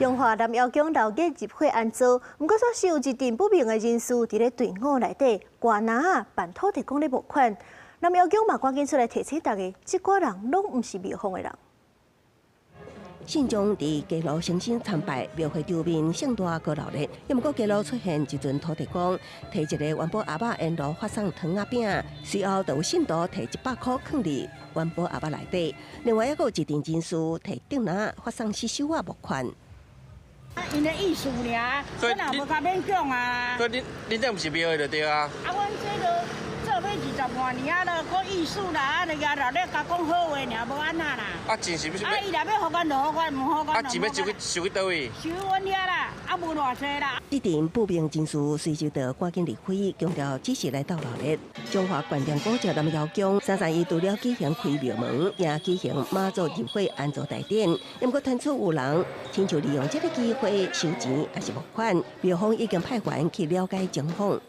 彰化南瑤宮鬧熱入伙安祖，毋過煞是有一陣不明的人士佇咧隊伍內底掛籃仔扮土地公咧募款。南瑤宮嘛趕緊出來提醒大家，這寡人攏毋是廟方的人。信眾佇街路誠心參拜，廟會場面盛大閣熱鬧。毋過街路出現一尊土地公，提一個元寶盒仔沿路發送糖仔餅，隨後就有信徒提100箍囥佇元寶盒仔內底。另外抑閣有一陣人士提竹籃仔發送死守仔募款。𪜶的意思爾，我若無較免講啊。所以恁恁這毋是廟的就對啊。啊，阮這都做欲20外年啊，就講意思啦，啊，就也熱咧共講好話爾，無按怎啦。啊，錢是欲啊，伊若欲予阮就予阮，毋予阮啊，錢欲收去收去佗位？收阮遐啦，啊，無偌濟啦。這陣不明人士隨即就趕緊離開，強調只是來鬥鬧熱。彰化縣定古蹟南瑤宮331除了舉行開廟門，也舉行媽祖入會安祖大典。毋過傳出有人親像利用這個機會收錢抑是募款，廟方已經派員去了解情況。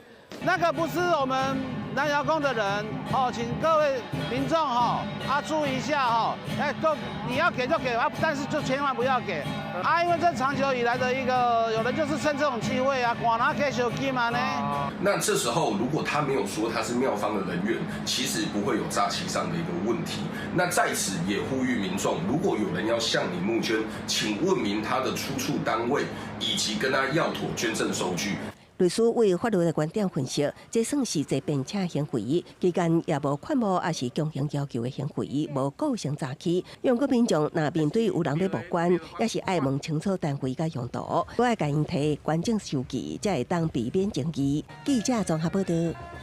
那個不是我們南瑤宮的人，哦，請各位民眾哈啊注意一下哈，哎，都你要給就給啊，但是就千萬不要給啊，因為這長久以來的一個，有人就是趁這種機會啊，廣拿給手機嘛呢。那這時候如果他沒有說他是廟方的人員，其實不會有詐欺上的一個問題。那在此也呼籲民眾，如果有人要向你募捐，請問明他的出處單位，以及跟他要妥捐贈收據。律師為法律的觀點分析，這算是坐便車行為，期間也無勸募，抑是強行要求的行為，無構成詐欺。毋過民眾若面對有人欲募捐，也是愛問清楚單位佮用途，閣愛共𪜶提捐贈收據，才會當避免爭議。記者綜合報道。